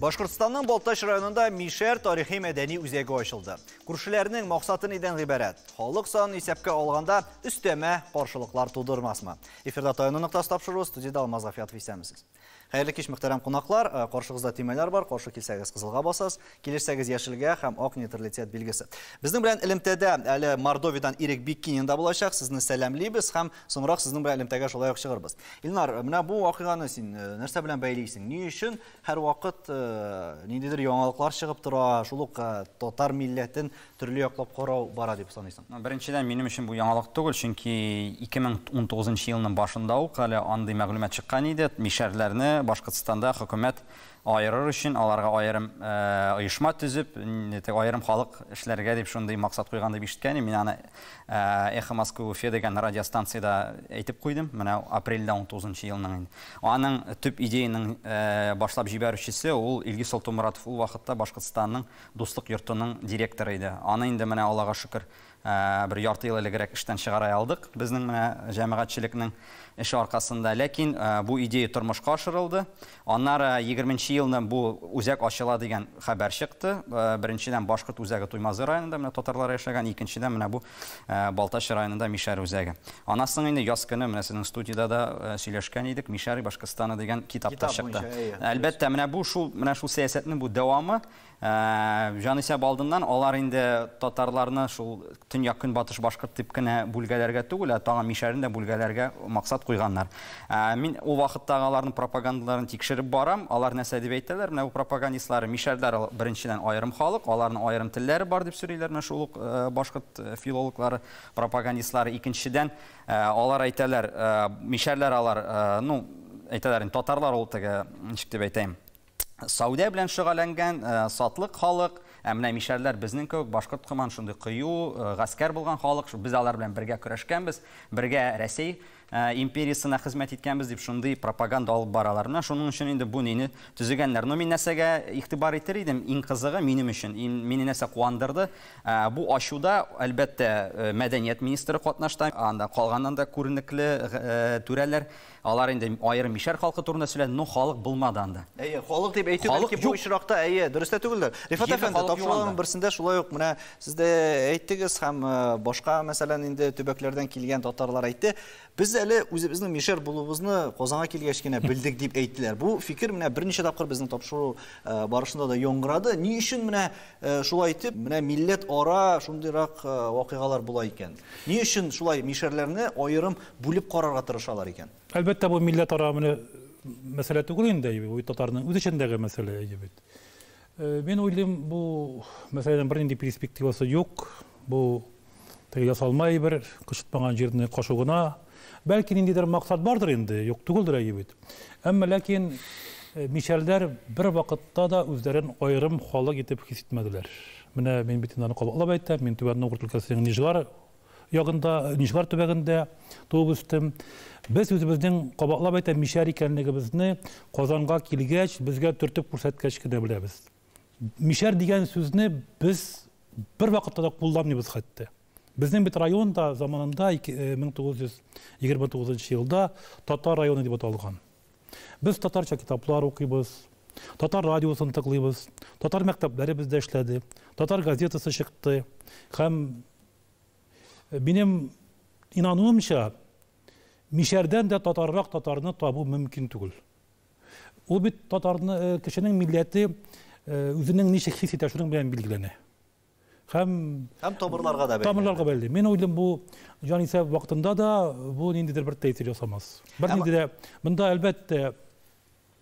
Башкортстанның Балтач районында Мишәр тарихи мәдәни үзәге ачылды. Күршеләрнең максаты нидән гыйбарәт? Халык санын исәпкә алганда өстәмә каршылыклар тудырмасмы? Эфирда Таяну ноктасы тапшыруы, студиядә Алмаз Гафиятов, исәнмесез. Хәерле кич, мөхтәрәм кунаклар. Каршыгызда төймәләр бар. Каршы килсәгез кызылга басасыз, килешсәгез яшелгә һәм ак нейтралитет билгесе. Безнең белән элемтәдә әле Мордовиядән Ирек Биккинин да булачак. Сезне сәламлибез һәм соңрак сезнең белән элемтәгә шулай ук чыгырбыз. Илнар, менә бу вакыйганы син нәрсә белән бәйлисең? Ни өчен һәрвакыт ниндидер яңалыклар чыгып тора, шул ук татар милләтен төрле яклап карау бара дип саныйсың? Беренчедән, минем өчен бу яңалык түгел, чөнки 2019 елның башында ук әле андый мәгълүмат чыккан иде. Мишәрләрне Башкортстанда хөкүмәт аерыр өчен аларга аерым оешма төзеп, аерым халык эшләргә дип шундый максат куйган дип ишеткән идем. Мин аны Эхо Москвы Уфе дигән радиостанциядә әйтеп куйдым. Менә апрельдә 19 елның инде. Аның төп идеяның башлап җибәрүчесе ул Илгиз Солтанмуратов, ул вакытта Башкортстанның Дуслык йортының директоры иде. Аны инде менә Аллага шөкер, бер ярты ел элегрәк эштән чыгара алдык безнең менә җәмәгатьчелекнең эше аркасында. Ләкин бу идея тормышка ашырылды. Аннары 20 елны бу үзәк ачыла дигән хәбәр чыкты. Беренчедән, Башкорт үзәге Туймазы районында, менә татарлар яшәгән, икенчедән, менә бу Балтач районында Мишәр үзәге. Аннан соң инде яз көне менә сезнең студиядә дә сөйләшкән идек, Мишәр Башкортстаны дигән китап та чыкты. Әлбәттә, менә бу шул, менә шул сәясәтнең бу дәвамы. Җанисәп алдыннан алар инде татарларны шул төньяк-көнбатыш башкорт дип кенә бүлгәләргә түгел, ә тагын мишәрен дә бүлгәләргә максат куйганнар. Мин ул вакыттагы аларның пропагандаларын тикшереп барам. Алар нәрсә дип әйтәләр? Менә бу пропагандистлары, мишәрләр ул беренчедән аерым халык, аларның аерым телләре бар дип сөйлиләр, менә шул ук башкорт филологлары, пропагандистлары. Икенчедән, алар әйтәләр, мишәрләр алар, ну, әйтәләр инде, татарлар ул теге, ничек дип әйтәем, сәүдә белән шөгыльләнгән, сатлык халык, ә менә мишәрләр безнең кебек башкорт кыман шундый кыю, гаскәр булган халык, без алар белән бергә көрәшкәнбез, бергә Рәсәй империясенә хезмәт иткәнбез дип шундый пропаганда алып баралар. Менә шуның өчен инде бу нине төзегәннәр. Но мин нәрсәгә игътибар итер идем, иң кызыгы минем өчен, мине нәрсә куандырды, бу ачуда, әлбәттә, мәдәният министры катнашты, анда калганнан да күренекле түрәләр. Алар инде аерым мишәр халкы турында сөйләде, но халык булмады анда. Әйе, халык дип әйтү бәлки бу очракта, әйе, дөрес тә түгелдер. Рифат әфәнде, тапшыруларның берсендә шулай ук менә сез дә әйттегез һәм башка, мәсәлән, инде төбәкләрдән килгән татарлар әйтте. Без әле үзебезнең мишәр булуыбызны Казанга килгәч кенә белдек дип әйттеләр. Бу фикер менә берничә тапкыр безнең тапшыру барышында да яңгырады. Ни өчен менә шулай итеп, менә милләт ара шундыйрак вакыйгалар була икән? Ни өчен шулай мишәрләрне аерым бүлеп карарга тырышалар икән? Әлбәттә, бу милләт ара менә мәсьәлә түгел инде, бу татарның үз эчендәге мәсьәлә әйе бит. Мин уйлыйм, бу мәсьәләнең бернинди перспективасы юк. Бу теге ясалма әйбер, кычытмаган җирне кашу гына. Бәлки ниндидер максат бардыр инде, юк түгелдер әйе бит. Әмма ләкин мишәрләр бер вакытта да үзләрен аерым халык итеп хис итмәделәр. Менә мин бит инде аны кабатлап әйтәм, мин Түбән Новгород өлкәсенең Нижгар ягында, Нижгар төбәгендә туып үстем. Без үзебезнең, кабатлап әйтәм, мишәр икәнлегебезне Казанга килгәч, безгә төртеп күрсәткәч кенә беләбез. Мишәр дигән сүзне без бер вакытта да кулланмыйбыз хәтта. Безнең бит район да заманында 1929 елда татар районы дип аталган. Без татарча китаплар укыйбыз, татар радиосын тыңлыйбыз, татар мәктәпләре бездә эшләде, татар газетасы чыкты. Һәм минем инануымча, мишәрдән дә татаррак татарны табу мөмкин түгел. Ул бит татарны, кешенең милләте үзенең ничек хис итә, шуның белән билгеләнә. Һәм тамырларга да бәйле. Тамырларга бәйле. Мин уйлыйм, бу җанисәп вакытында да бу ниндидер бер тәэсир ясамас. Бернинди дә монда, әлбәттә,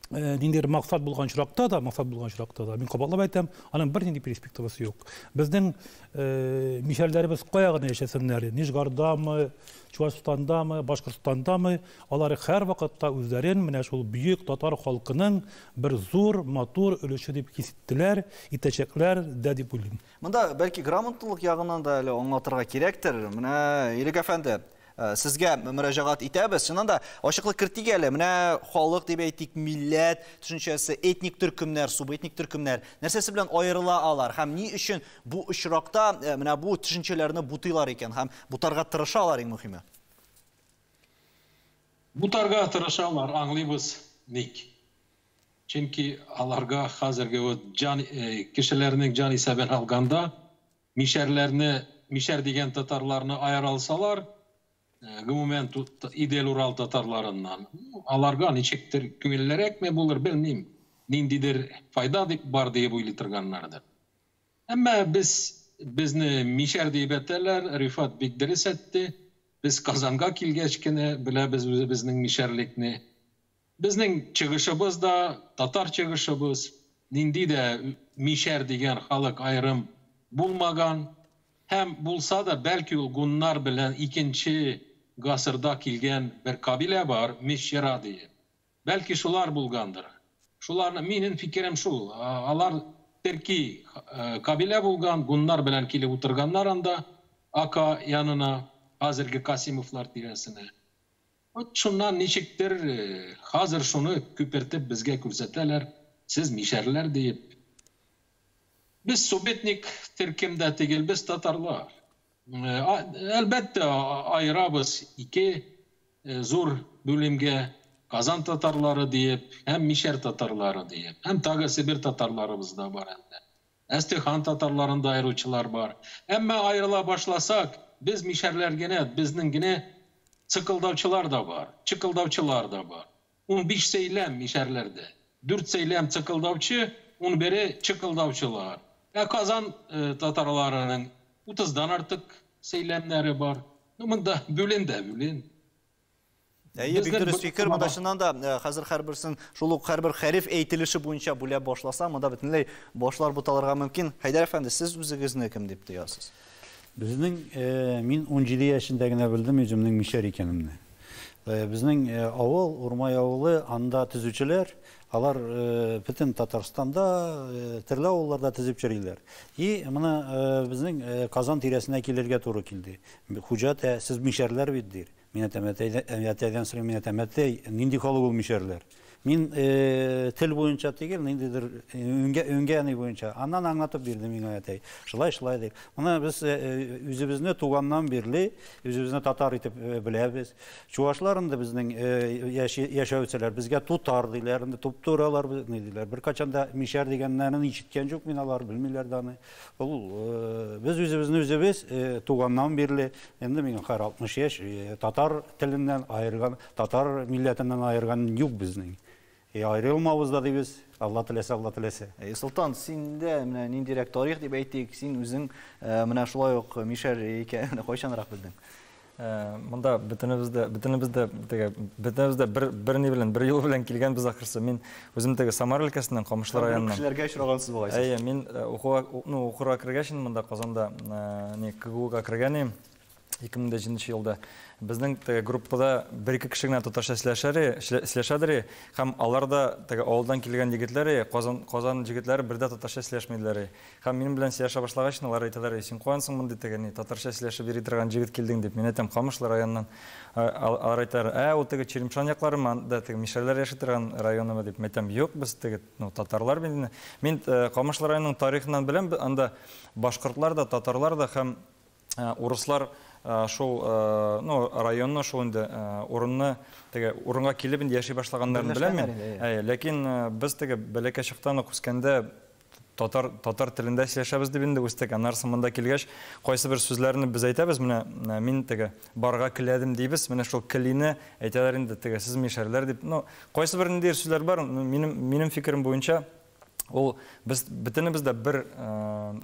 ниндидер максат булган очракта да, максат булган очракта да, мин кабатлап әйтәм, аның бернинди перспективасы юк. Безнең мишәрләребез кая гына яшәсеннәр, Нижгардамы, Чуашстандамы, Башкортстандамы, алар һәрвакытта үзләрен менә шул бөек татар халкының бер зур, матур өлеше дип хис иттеләр, итәчәкләр дә дип уйлыйм. Монда бәлки грамотлылык ягыннан да әле аңлатырга кирәктер. Менә Ирек әфәнде, сезгә мөрәҗәгать итәбез. Чыннан да ачыклык кертик әле. Менә халык дип әйтик, милләт төшенчәсе, этник төркемнәр, субэтник төркемнәр нәрсәсе белән аерыла алар һәм ни өчен бу очракта менә бу төшенчәләрне бутыйлар икән һәм бутарга тырышалар иң мөһиме? Бутарга тырышалар, аңлыйбыз ник. Чөнки аларга хәзерге вот җан кешеләрнең җан исәбен алганда, мишәрләрне, мишәр дигән татарларны аера алсалар, гомумән Идел-Урал татарларыннан, аларга ничектер күңеллерәкме булыр, белмим. Ниндидер файда дип бар дип уйлый торганнардыр. Әмма без безне мишәр дип әйтәләр, Рифат бик дөрес әйтте. Без Казанга килгәч кенә беләбез үзебезнең мишәрлекне. Безнең чыгышыбыз да, татар чыгышыбыз, нинди дә мишәр дигән халык аерым булмаган. Һәм булса да, бәлки ул гуннар белән 2 гасырда килгән бер кабилә бар, Мещера диеп. Бәлки шулар булгандыр. Шуларны, минем фикерем шул. Алар төрки кабилә булган, гуннар белән килеп утырганнар анда, Ака янына, хәзерге Касимовлар тирәсенә. Вот шуннан ничектер хәзер шуны күпертеп безгә күрсәтәләр, сез мишәрләр диеп. Без субэтник төркемдә түгел, без татарлар. Әлбәттә, аерабыз ике зур бүлемгә, Казан татарлары диеп, һәм мишәр татарлары диеп, һәм тагы Себер татарларыбыз да бар инде. Әстерхан татарларында аеручылар бар. Әмма аерыла башласак, без мишәрләр генә, безнең генә цыкылдаучылар да бар, чыкылдаучылар да бар. 15 сөйләм мишәрләрдә. 4 сөйләм цыкылдаучы, 11-е чыкылдаучылар. Ә Казан татарларының 30-дан артык сөйләмнәре бар. Ну, монда бүлен дә бүлен. Әйе, бик дөрес фикер. Монда чыннан да хәзер һәрберсен шул ук һәрбер хәреф әйтелеше буенча бүлә башласа, монда бөтенләй башлар буталырга мөмкин. Хәйдәр әфәнде, сез үзегезне кем дип тоясыз? Безнең, мин 17 яшендә генә белдем үземнең мишәр икәнемне. Безнең авыл, Урмай авылы, анда төзүчеләр, алар бөтен Татарстанда, төрле авылларда төзеп йөриләр. И моны безнең Казан тирәсенә килергә туры килде. Хуҗа тә, сез мишәрләр бит, дир. Мин әйтәм, әтәйдән сорыйм, мин әйтәм, әтәй, нинди халык ул мишәрләр? Мин тел буенча түгел, ниндидер өңгә ни буенча. Аннан аңлатып бирде миңа әтәй. Шулай, шулай дип. Моны без үзебезне туганнан бирле, үзебезне татар итеп беләбез. Чувашлар инде безнең яшәүчеләр, безгә тутар диләр, инде туп-туры алар ни диләр. Беркайчан да мишәр дигәннәрен ишеткән юк мин, алар белмиләр дә аны. Ул без үзебезне үзебез туганнан бирле, инде миңа хәзер 60 яшь, татар теленнән аерган, татар милләтеннән аерган юк безнең. Аерылмабыз да дибез, Алла теләсә, Алла теләсә. Солтан, син дә менә ниндирәк тарих дип әйтик, син үзең менә шулай ук мишәр икәнен кайчанрак белдең? Монда бөтенебез дә, бөтенебез дә теге, бөтенебез дә бер, бер ни белән, бер юл белән килгән без ахрысы. Мин үзем теге Самара өлкәсеннән, Камышлы районыннан. Кешеләргә очрагансыз бугай сез. Әйе, мин укуга, ну, укырга кергәч инде монда Казанда, ни, КГУга кергән идем. 2007 елда. Безнең теге группада бер-ике кеше генә татарча сөйләшәдер, һәм алар да теге авылдан килгән егетләр, Казан, Казан егетләре бер дә татарча сөйләшмиләр. Һәм минем белән сөйләшә башлагач, алар әйтәләр, син каян соң мондый теге ни, татарча сөйләшеп йөри торган җегет килдең дип. Мин әйтәм, Камышлы районыннан. Алар әйтәләр, ул теге Черемшан якларымы, анда теге мишәрләр яши торган районымы дип. Мин әйтәм, юк, без теге, ну, татарлар бит инде. Мин Камышлы районының тарихыннан беләм, анда башкортлар да, татарлар да һәм урыслар шул, ну, районны, шул инде урынны, теге урынга килеп инде яши башлаганнарын беләм мин. Әйе, ләкин без теге бәләкәй чактан ук үскәндә татар, татар телендә сөйләшәбез дип инде үстек. Аннары соң монда килгәч, кайсы бер сүзләрне без әйтәбез, менә мин теге барга келәдем дибез, менә шул келине әйтәләр инде теге сез мишәрләр дип. Ну, кайсы бер ниндидер сүзләр бар, минем, минем фикерем буенча ул без бөтенебез дә бер,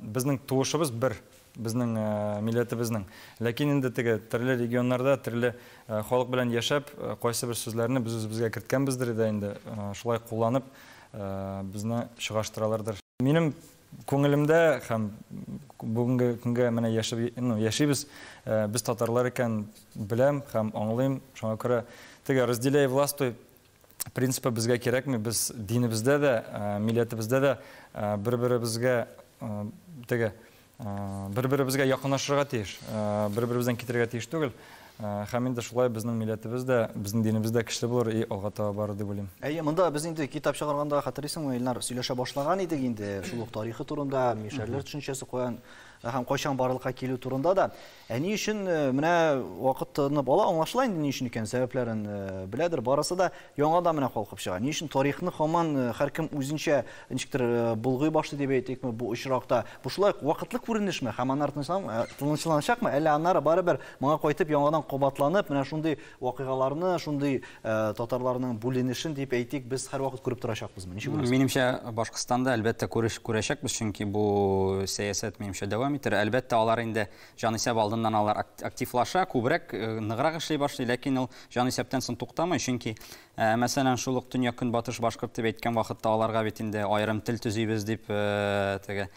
безнең туышыбыз бер, безнең милләтебезнең. Ләкин инде теге төрле регионнарда төрле халык белән яшәп, кайсы бер сүзләрне без үзебезгә керткәнбездер дә инде, шулай кулланып безне чыгаштыралардыр. Минем күңелемдә һәм бүгенге көнгә менә яшәп, ну, яшибез, без татарлар икән беләм һәм аңлыйм. Шуңа күрә теге разделяй властвуй принципы безгә кирәкми. Без динебездә дә, милләтебездә дә бер-беребезгә теге бер-беребезгә якынлашырга тиеш, бер-беребездән китергә тиеш түгел. Һәм инде шулай безнең милләтебез дә, безнең динебез дә көчле булыр и алга таба барыр дип уйлыйм. Әйе, монда без инде китап чыгарганда, хәтерлисеңме, Илнар, сөйләшә башлаган идек инде шул ук тарихы турында, мишәрләр төшенчәсе каян һәм кайчан барлыкка килү турында да. Ә ни өчен менә вакыт тынып ала, аңлашыла инде ни өчен икән, сәбәпләрен беләдер, барысы да яңадан менә калкып чыга. Ни өчен тарихны һаман һәркем үзенчә ничектер булгый башлый дип әйтикме бу очракта? Бу шулай вакытлы күренешме һәм аннары тынычланачакмы, әллә аннары барыбер моңа кайтып яңадан кабатланып, менә шундый вакыйгаларны, шундый татарларның бүленешен дип әйтик, без һәрвакыт күреп торачакбызмы? Ничек уйлыйсыз? Минемчә, Башкортстанда әлбәттә күрәчәкбез, чөнки бу сәясәт минемчә дәвам итер. Әлбәттә, алар инде җанисәп алдыннан алар активлаша, күбрәк, ныграк эшли башлый, ләкин ул җанисәптән соң туктамый, чөнки, мәсәлән, шул ук төньяк-көнбатыш башкорт дип әйткән вакытта аларга бит инде аерым тел төзибез дип, теге,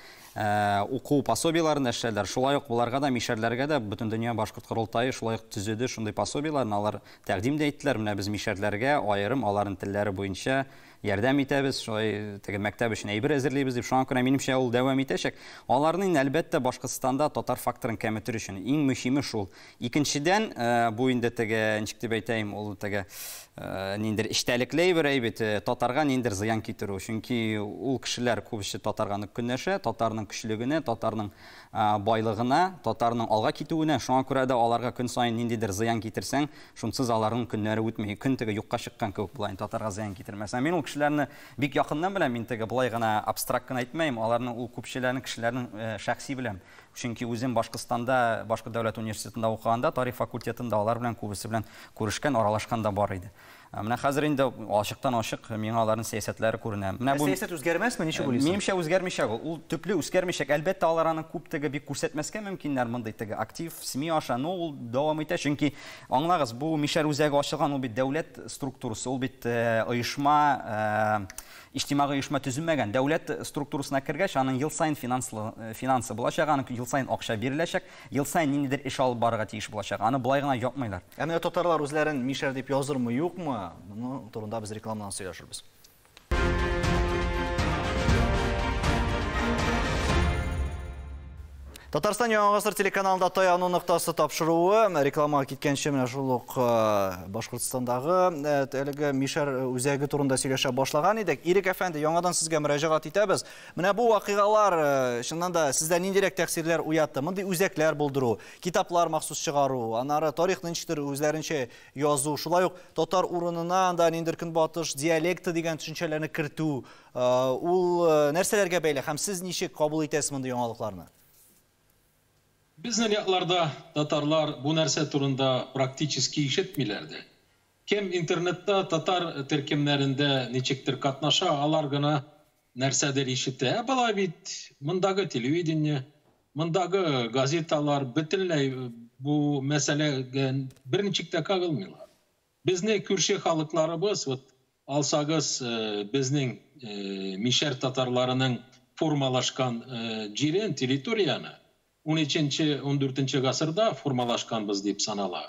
уку пособиеларын эшләделәр. Шулай ук буларга да, мишәрләргә дә Бөтендөнья башкорт корылтае шулай ук төзеде шундый пособиеларны, алар тәкъдим дә иттеләр. Менә без мишәрләргә аерым аларның телләре буенча ярдәм итәбез, шулай теге мәктәп өчен әйбер әзерлибез дип. Шуңа күрә минемчә ул дәвам итәчәк. Аларны инде әлбәттә Башкортстанда татар факторын кәметер өчен иң мөһиме шул. Икенчедән, бу инде теге, ничек дип әйтәем, ул теге, ниндидер эчтәлекле әйбер әйбит, татарга ниндидер зыян китерү. Чөнки ул кешеләр күбесе татарга нык көнләшә, татарның көчлегенә, татарның байлыгына, татарның алга китүенә. Шуңа күрә дә аларга көн саен ниндидер зыян китерсәң, шунсыз аларның көннәре үтми. Көн теге юкка чыккан кебек була, инде татарга зыян китермәсәң. Мин ул кешеләрне бик якыннан беләм, мин теге былай гына абстракт кына әйтмәйм, аларның ул күпчеләрнең кешеләрнең шәхси беләм. Чөнки үзем Башкортстанда, Башкорт дәүләт университетында укыганда, тарих факультетында алар белән күбесе белән күрешкән, аралашкан да бар иде. Менә хәзер инде ачыктан-ачык миңа аларның сәясәтләре күренә. Менә бу Сәясәт үзгәрмәсме, ничек уйлыйсың? Минемчә үзгәрмичәк ул. Ул төпле үзгәрмичәк. Әлбәттә, алар аны күп теге бик күрсәтмәскә мөмкиннәр, мондый теге актив СМИ аша, но ул дәвам итә, чөнки аңлагыз, бу Мишәр үзәге ачылган, ул бит дәүләт структурасы, ул бит оешма, иҗтимагый оешма төзелмәгән. Дәүләт структурасына кергәч, аның ел саен финансы булачак, аның ел саен акча биреләчәк, ел саен ниндидер эш алып барырга тиеш булачак. Аны болай гына япмыйлар. Ә менә татарлар үзләрен Мишәр дип язырмы, юкмы? Моның турында без рекламадан сөйләшербез. Татарстан Яңа Гасыр телеканалында таяну ноктасы тапшыруы. Рекламага киткәнче менә шул ук Башкортстандагы әлеге Мишәр үзәге турында сөйләшә башлаган идек. Ирек әфәнде, яңадан сезгә мөрәҗәгать итәбез. Менә бу вакыйгалар чыннан да сездә ниндирәк тәэсирләр уятты? Мондый үзәкләр булдыру, китаплар махсус чыгару, аннары тарихны ничектер үзләренчә язу, шулай ук татар урынына анда ниндидер көнбатыш диалекты дигән төшенчәләрне кертү, ул нәрсәләргә бәйле һәм сез ничек кабул итәсез мондый яңалыкларны? Безнең якларда татарлар бу нәрсә турында практически ишетмиләр дә. Кем интернетта татар төркемнәрендә ничектер катнаша, алар гына нәрсәдер ишетә. Ә болай бит мондагы телевидение, мондагы газеталар бөтенләй бу мәсьәләгә берничек тә кагылмыйлар. Безнең күрше халыкларыбыз, вот алсагыз, безнең мишәр татарларының формалашкан җирен, территорияне ун өченче, ун дүртенче гасырда формалашканбыз дип санала.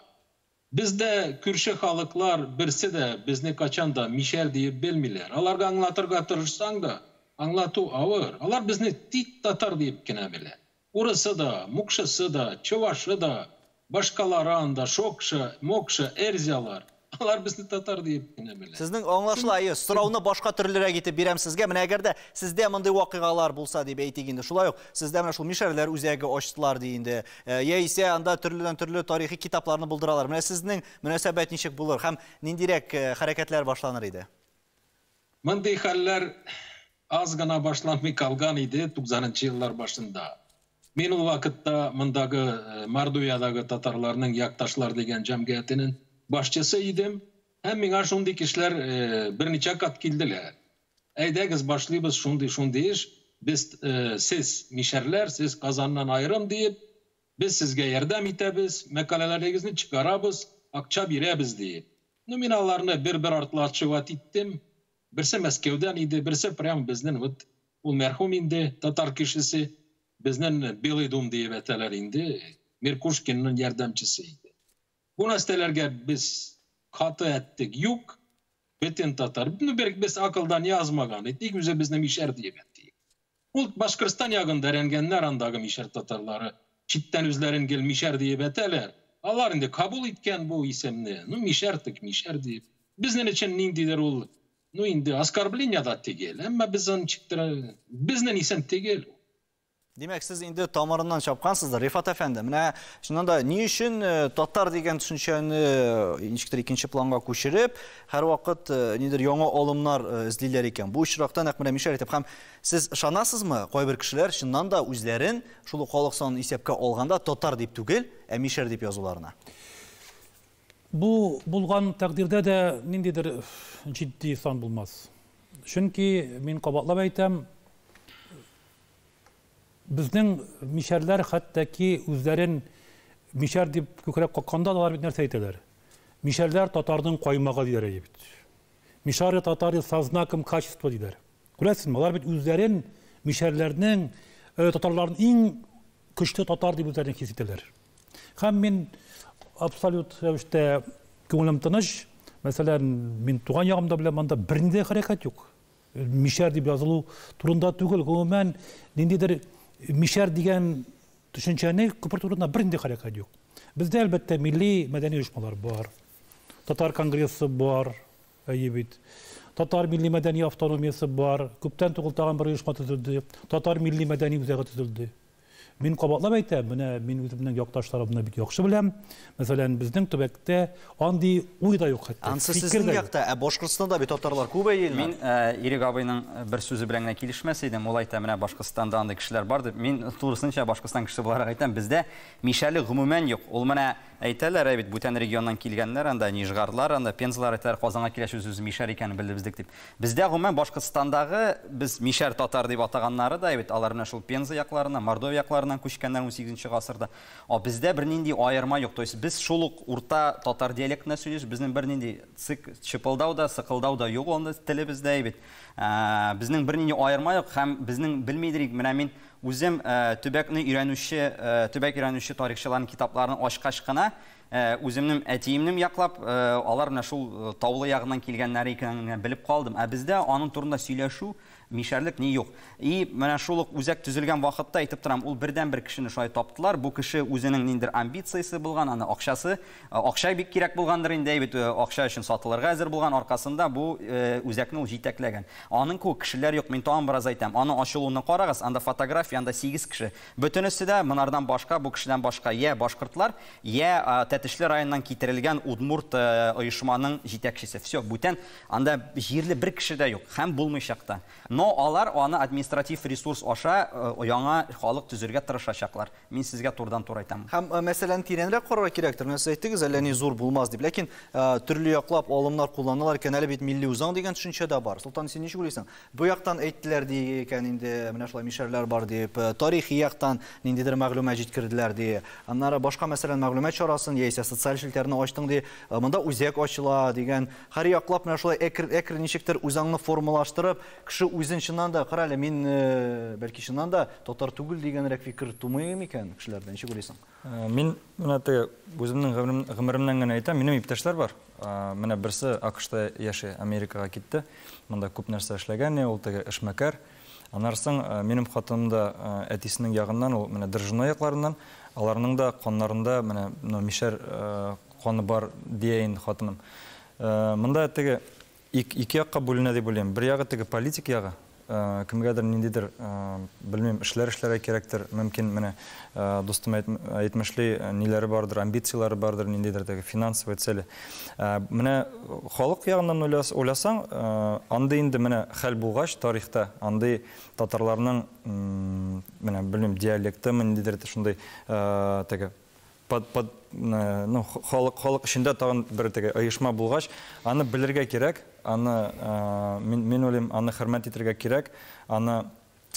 Бездә күрше халыклар берсе дә безне качан да мишәр диеп белмиләр. Аларга аңлатырга тырышсаң да, аңлату авыр. Алар безне тик татар диеп кенә белә. Урысы да, мукшысы да, чувашы да, башкалары анда, шокша, мокша, эрзялар. Алар безне татар диеп кенә белә. Сезнең аңлашыла, әйе, сорауны башка төрлерәк итеп бирәм сезгә. Менә әгәр дә сездә мондый вакыйгалар булса дип әйтик инде, шулай ук сездә менә шул мишәрләр үзәге ачтылар ди инде. Яисә анда төрледән-төрле тарихи китапларны булдыралар. Менә сезнең мөнәсәбәт ничек булыр һәм ниндирәк хәрәкәтләр башланыр иде? Мондый хәлләр аз гына башланмый калган иде туксанынчы еллар башында. Мин ул вакытта мондагы Мордовиядагы татарларның Якташлар дигән җәмгыятенең башчысы идем. Һәм миңа шундый кешеләр берничә кат килделәр. Әйдәгез башлыйбыз шундый-шундый эш. Без сез мишәрләр, сез Казаннан аерым диеп, без сезгә ярдәм итәбез, мәкаләләрегезне чыгарабыз, акча бирәбез диеп. Мин аларны бер-бер артлы отчевать иттем. Берсе Мәскәүдән иде, берсе прям безнең, вот ул мәрхүм инде, татар кешесе, безнең Белый дом диеп әйтәләр инде, Меркушкинның ярдәмчесе иде. Бу нәрсәләргә без каты әттек, юк, бөтен татар. Бер без акылдан язмаган идек, үзе безне мишәр диеп әйтте. Ул Башкортстан ягында рәнгәннәр андагы мишәр татарлары, читтән үзләрен гел мишәр диеп әйтәләр. Алар инде кабул иткән бу исемне. Мишәр тик мишәр диеп. Безнең өчен ниндидер ул, инде оскорбление да түгел, әмма без аны читтән, безнең исем түгел. Димәк, сез инде тамырыннан чапкансыздыр, Рифат әфәнде. Менә чыннан да ни өчен татар дигән төшенчәне ничектер икенче планга күчереп, һәрвакыт нидер яңа алымнар эзлиләр икән? Бу очракта нәкъ менә мишәр итеп. Һәм сез ышанасызмы, кайбер кешеләр чыннан да үзләрен шул ук халык санын исәпкә алганда татар дип түгел, ә мишәр дип язуларына? Бу булган тәкъдирдә дә ниндидер җитди сан булмас. Чөнки мин кабатлап әйтәм, безнең мишәрләр хәтта ки үзләрен мишәр дип күкрәк какканда алар бит нәрсә әйтәләр? Мишәрләр татарның каймагы диләр бит. Мишары татары со знаком качества диләр. Күрәсезме, алар бит үзләрен мишәрләрнең, татарларның иң көчле татар дип үзләрен хис итәләр. Һәм мин абсолют рәвештә күңелем тыныч. Мәсәлән, мин туган ягымда белән монда бернинди хәрәкәт юк. Мишәр дип язылу турында түгел, гомумән ниндидер мишәр дигән төшенчәне күпер турында бернинди хәрәкәт юк. Бездә әлбәттә милли мәдәни оешмалар бар. Татар конгрессы бар, әйе бит. Татар милли мәдәни автономиясе бар. Күптән түгел тагын бер оешма төзелде. Татар милли мәдәни үзәге төзелде. Мин кабатлап әйтәм, менә мин үземнең якташларымны бик яхшы беләм. Мәсәлән, безнең төбәктә андый уй да юк хәтта. Ансы сезнең якта, ә Башкортстанда бит татарлар күп әйе. Мин Ирек абыйның бер сүзе белән генә килешмәс идем. Ул әйтә, менә Башкортстанда андый кешеләр бар дип. Мин турысынча Башкортстан кешесе буларак әйтәм, бездә мишәлек гомумән юк. Ул менә әйтәләр, әй бит бүтән регионнан килгәннәр, анда Нижгарлар, анда Пензалар әйтәләр, Казанга киләч үз-үзе мишәр икәнен белдек дип. Бездә гомумән Башкортстандагы без мишәр татар дип атаганнары да бит, алар менә шул Пенза якларына, Мордовия якларыннан күчкәннәр 18 гасырда. А бездә бернинди аерма юк. То есть без шул ук урта татар диалектында сөйлибез, безнең бернинди цик чыпылдау да, сыкылдау да юк анда телебездә бит. Безнең бернинди аерма юк һәм безнең белмидер, менә мин үзем төбәкне өйрәнүче, төбәк өйрәнүче тарихчыларның китапларын ачкач кына үземнең әтиемнең яклап, алар менә шул таулы ягыннан килгәннәре икәнен белеп калдым. Ә бездә аның турында сөйләшү, мишәрлек ни юк. И менә шул ук үзәк төзелгән вакытта әйтеп торам, ул бердән-бер кешене шулай таптылар. Бу кеше үзенең ниндидер амбициясе булган, аны акчасы, акча бик кирәк булгандыр инде, бит акча өчен сатылырга әзер булган, аркасында бу үзәкне ул җитәкләгән. Аның күп кешеләр юк, мин тагын бераз әйтәм. Аны ачылуны карагыз, анда фотография, анда 8 кеше. Бөтенесе дә монардан башка, бу кешедән башка я башкортлар, я Тәтешле районыннан китерелгән удмурт оешманың җитәкчесе. Все, бүтән анда җирле бер кеше дә юк һәм булмыйчак та. Но алар аны административ ресурс аша яңа халык төзергә тырышачаклар. Мин сезгә турыдан-туры әйтәм. Һәм мәсьәләне тирәнрәк карарга кирәктер. Менә сез әйттегез, әллә ни зур булмас дип. Ләкин төрле яклап алымнар кулланалар икән, әле бит милли үзаң дигән төшенчә дә бар. Солтан, син ничек уйлыйсың? Бу яктан әйттеләр ди икән инде, менә шулай мишәрләр бар дип, тарихи яктан ниндидер мәгълүмат җиткерделәр ди. Аннары башка, мәсәлән, мәгълүмат чарасын яисә социаль челтәрне ачтың ди, монда үзәк ачыла дигән. Һәр яклап менә шулай әкрен-әкрен ничектер үзаңны формалаштырып, кеше үзен чыннан да, кара әле, мин бәлки чыннан да татар түгел дигәнрәк фикер тумый микән кешеләрдә, ничек уйлыйсың? Мин менә теге үземнең гомеремнән генә әйтәм, минем иптәшләр бар. Менә берсе АКШта яши, Америкага китте. Монда күп нәрсә эшләгән, ул теге эшмәкәр. Аннан соң минем хатыным да әтисенең ягыннан, ул менә Держино якларыннан, аларның да каннарында менә мишәр каны бар дия инде хатыным. Монда теге ике якка бүленә дип уйлыйм. Бер ягы теге политик ягы, кемгәдер ниндидер, белмим, эшләр эшләргә кирәктер, мөмкин, менә дустым әйтмешли, ниләре бардыр, амбицияләре бардыр, ниндидер теге финансовый цели. Менә халык ягыннан уйласаң, андый инде менә хәл булгач тарихта, андый татарларның, менә белмим, диалекты, ниндидер шундый теге под, ну, халык эчендә тагын бер теге оешма булгач, аны белергә кирәк, аны мин уйлыйм, аны хөрмәт итәргә кирәк, аны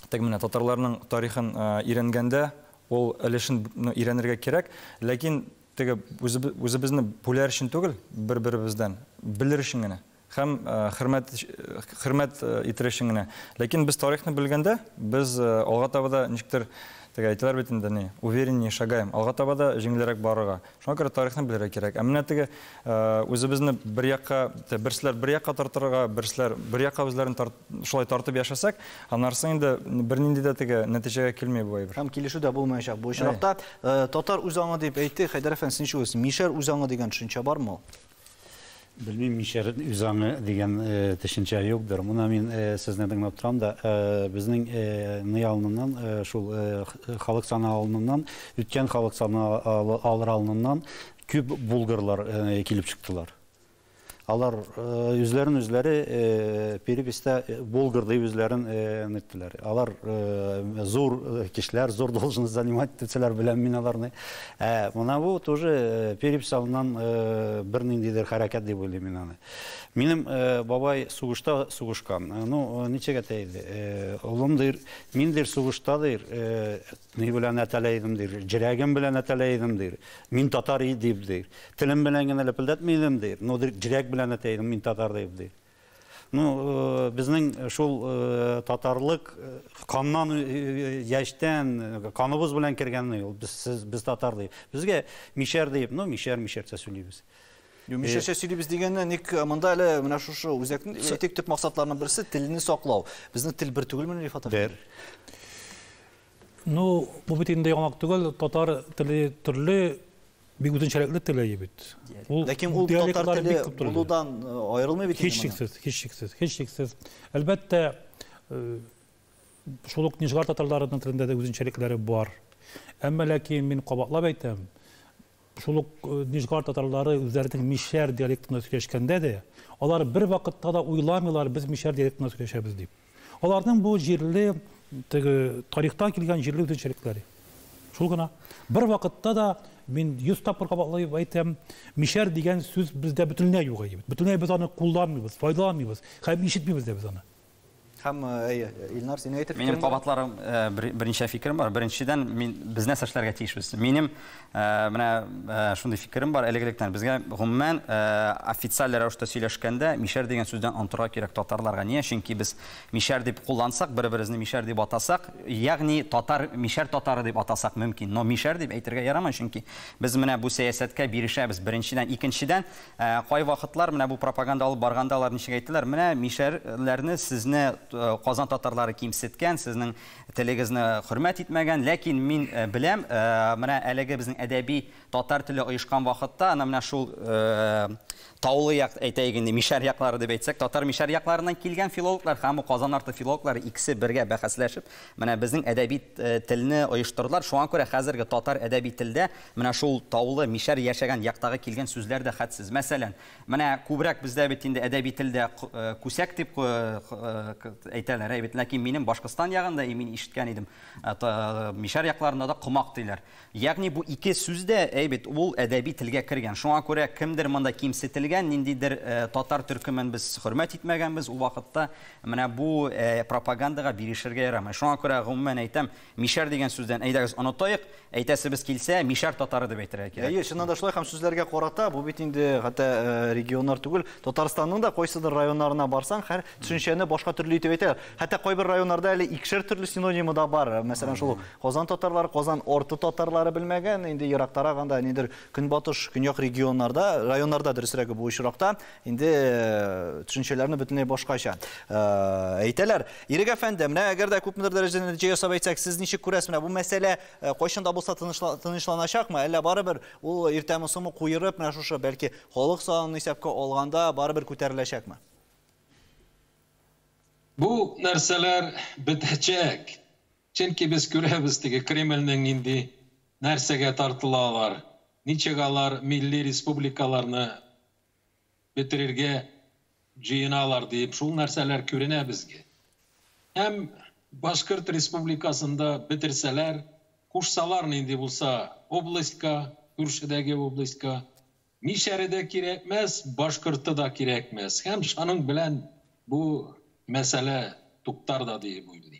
теге менә татарларның тарихын өйрәнгәндә ул өлешен өйрәнергә кирәк, ләкин теге үзебезне бүләр өчен түгел, бер-беребездән белер өчен генә һәм хөрмәт итер өчен генә. Ләкин без тарихны белгәндә, без алга таба да ничектер, теге әйтәләр бит инде, ни, увереннее шагаем, алга таба да җиңелрәк барырга. Шуңа күрә тарихны белергә кирәк. Ә менә теге үзебезне бер якка, берселәр бер якка тартырга, берселәр бер якка үзләрен шулай тартып яшәсәк, аннары инде бернинди дә теге нәтиҗәгә килми бу әйбер. Һәм килешү дә булмаячак бу очракта. Татар үзаңы дип әйтте, Хәйдәр әфәнде, син ничек уйлыйсың? Мишәр үзаңы дигән төшенчә бармы ул? Белмим, мишәр үзаңы дигән төшенчә юктыр. Моны мин сезне тыңлап торам да, безнең ни алыныннан, шул халык саны алыныннан, үткән халык саны алыр алыныннан күп булгарлар килеп чыктылар. Алар үзләрен үзләре переписьтә булгар дип үзләрен ниттеләр. Алар зур кешеләр, зур должность занимать итсәләр беләм мин аларны. Мына бу тоже перепись алыннан бер ниндидер хәрәкәт дип уйлыйм мин аны. Минем бабай сугышта сугышкан. Ну, ничек әйтә иде? Улым дир, мин дир сугышта дир, ни белән әтәлә идем дир, җөрәгем белән әтәлә идем дир. Мин татар дип дир. Телем белән генә лепелдәтми идем дир. Ну, дир, җөрәк белән әтә идем, мин татар дип дир. Ну, безнең шул татарлык каннан, яшьтән, каныбыз белән кергән ул. Без татар дип. Безгә мишәр дип, ну, мишәр, мишәрчә сөйлибез. Мишәрчә сөйлибез дигәннән, ник монда әле менә шушы үзәкнең әйтик төп максатларының берсе телне саклау. Безнең тел бер түгелме, Рифат әфәнде? Бер. Ну, бу бит инде яңалык түгел, татар теле төрле бик үзенчәлекле тел бит. Ләкин ул татар теле булудан аерылмый бит инде. Һичшиксез, һичшиксез, һичшиксез. Әлбәттә, шул ук Нижгар татарларының телендә дә үзенчәлекләре бар. Әмма ләкин мин кабатлап әйтәм, шул ук Нижгар татарлары үзләренең мишәр диалектында сөйләшкәндә дә, алар бер вакытта да уйламыйлар, без мишәр диалектында сөйләшәбез дип. Аларның бу җирле, теге тарихтан килгән җирле үзенчәлекләре. Шул гына. Бер вакытта да мин 100 тапкыр кабатлап әйтәм, мишәр дигән сүз бездә бөтенләй юк иде. Бөтенләй без аны кулланмыйбыз, файдаланмыйбыз, һәм ишетмибез дә без аны. Һәм Илнар, син әйтер фикерең? Минем кабатларым берничә фикерем бар. Беренчедән, мин без нәрсә эшләргә тиешбез? Минем менә шундый фикерем бар элек-электән. Безгә гомумән официаль рәвештә сөйләшкәндә мишәр дигән сүздән онтырга кирәк татарларга. Ния? Чөнки без мишәр дип куллансак, бер-беребезне мишәр дип атасак, ягъни татар, мишәр татары дип атасак мөмкин. Но мишәр дип әйтергә ярамый, чөнки без менә бу сәясәткә бирешәбез. Беренчедән, икенчедән, кай вакытлар менә бу пропаганда алып барганда алар ничек әйттеләр? Менә мишәрләрне сезне Казан татарлары кимсеткән, сезнең телегезне хөрмәт итмәгән, ләкин мин беләм, менә әлеге безнең әдәби татар теле оешкан вакытта, ана менә шул таулы як, әйтәйек инде, мишәр яклары дип әйтсәк, татар мишәр якларыннан килгән филологлар һәм Казан арты филологлары икесе бергә бәхәсләшеп, менә безнең әдәби телне оештырдылар. Шуңа күрә хәзерге татар әдәби телдә менә шул таулы мишәр яшәгән яктагы килгән сүзләр дә хәтсез. Мәсәлән, менә күбрәк бездә бит инде әдәби телдә күсәк дип әйтәләр, әй бит, ләкин минем Башкортстан ягында, мин ишеткән идем, мишәр якларында да комак диләр. Ягъни бу ике сүз дә, әй бит, ул әдәби телгә кергән. Шуңа күрә кемдер монда кимсетелгән, ниндидер татар төркемен без хөрмәт итмәгәнбез, ул вакытта менә бу пропагандага бирешергә ярамый. Шуңа күрә гомумән әйтәм, мишәр дигән сүздән әйдәгез онытайык, әйтәсебез килсә, мишәр татары дип әйтергә кирәк. Әйе, чыннан да шулай, һәм сүзләргә карата бу бит инде хәтта регионнар түгел, Татарстанның да кайсыдыр районнарына барсаң, һәр төшенчәне башка төрле итеп әйтәләр. Хәтта кайбер районнарда әле икешәр төрле синонимы да бар. Мәсәлән, шул Казан татарлары, Казан арты татарлары белмәгән, инде ерактарак анда нидер көнбатыш, көньяк регионнарда, районнарда дөресрәге бу очракта инде төшенчәләрне бөтенләй башкача әйтәләр. Ирек әфәнде, менә әгәр дә күпмедер дәрәҗәдә нәтиҗә ясап әйтсәк, сез ничек күрәсез, менә бу мәсьәлә кайчан да булса тынычланачакмы, әллә барыбер ул иртәме соңмы куерып, менә шушы бәлки халык санын исәпкә алганда барыбер күтәреләчәкме? Бу нәрсәләр бетәчәк. Чөнки без күрәбез теге Кремльнең нинди нәрсәгә тартылалар, ничек алар милли республикаларны бетерергә җыеналар дип, шул нәрсәләр күренә безгә. Һәм Башкорт республикасында бетерсәләр, кушсалар нинди булса областька, күршедәге областька, мишәре дә кирәкмәс, башкорты да кирәкмәс. Һәм шуның белән бу мәсьәлә туктар да дип уйлыйм.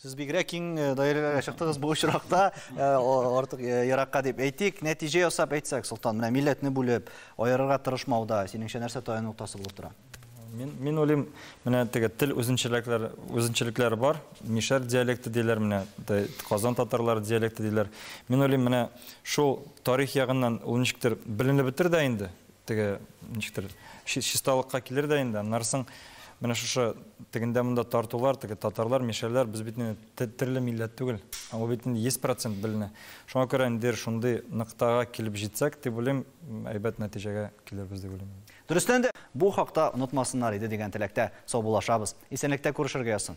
Сез бигрәк киң даирәләргә чыктыгыз бу очракта, артык еракка дип әйтик. Нәтиҗә ясап әйтсәк, Солтан, менә милләтне бүлеп, аерырга тырышмауда синеңчә нәрсә таяну ноктасы булып тора? Мин уйлыйм, менә теге тел үзенчәлекләре бар. Мишәр диалекты диләр, менә Казан татарлары диалекты диләр. Мин уйлыйм, менә шул тарих ягыннан ул ничектер беленеп бетер дә инде, теге ничектер чисталыкка килер дә инде. Аннан соң менә шушы тегендә монда тартулар, теге татарлар, мишәрләр, без бит инде төрле милләт түгел. Ул бит инде 100% беленә. Шуңа күрә инде шундый ноктага килеп җитсәк, дип уйлыйм, әйбәт нәтиҗәгә килербез дип уйлыйм. Дөрестән дә, бу хакта онытмасыннар иде дигән теләктә саубуллашабыз. Исәнлектә күрешергә язсын.